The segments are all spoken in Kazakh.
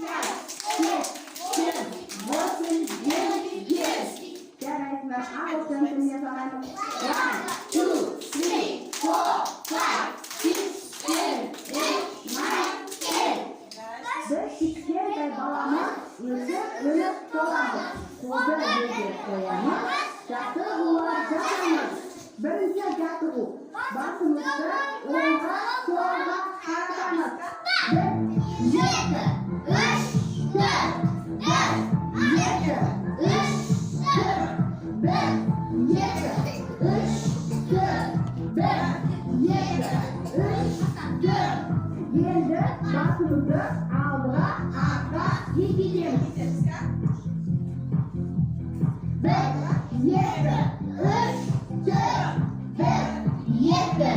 Пять, семь, восемь, девять, 10. Жарайсыңдар. Ағылшын тіліне санаймыз. One, two, three, four, five, six, seven, eight, nine, 10. Біз кішкентай баламыз өсіп, өніп толамыз. Қолды белге қоямыз, жаттығулар жасаймыз. Бірінші жаттығу. Басымызды оңға, солға қаратамыз. Бір, Екі, үш, төрт. Бір, екі, үш, төрт. Бір, екі, үш, төрт. Бір, екі, үш, төрт. Енді басымызды алдыға, артқа еңкейтеміз. Бір, екі, үш, төрт. Бір, екі,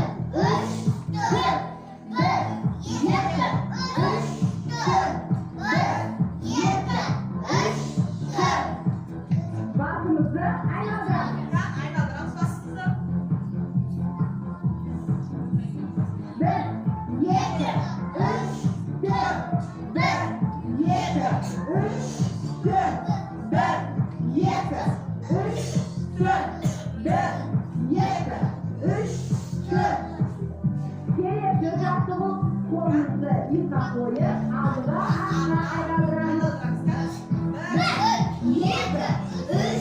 үш, төрт. Бір, екі, үш, төрт. Бір, екі, үш, төрт. Басымызды айналдырамыз. Айналдырамыз басымызды. Бір, Екі, үш, төрт. Бір, екі, үш, төрт. Бір, екі, үш, төрт. Бір, екі, үш, төрт. Келесі жаттығу. Қолымызды иыққа қойып, алдыға, артқа айналдырамыз. Айналдырамыз. Бір, екі, үш.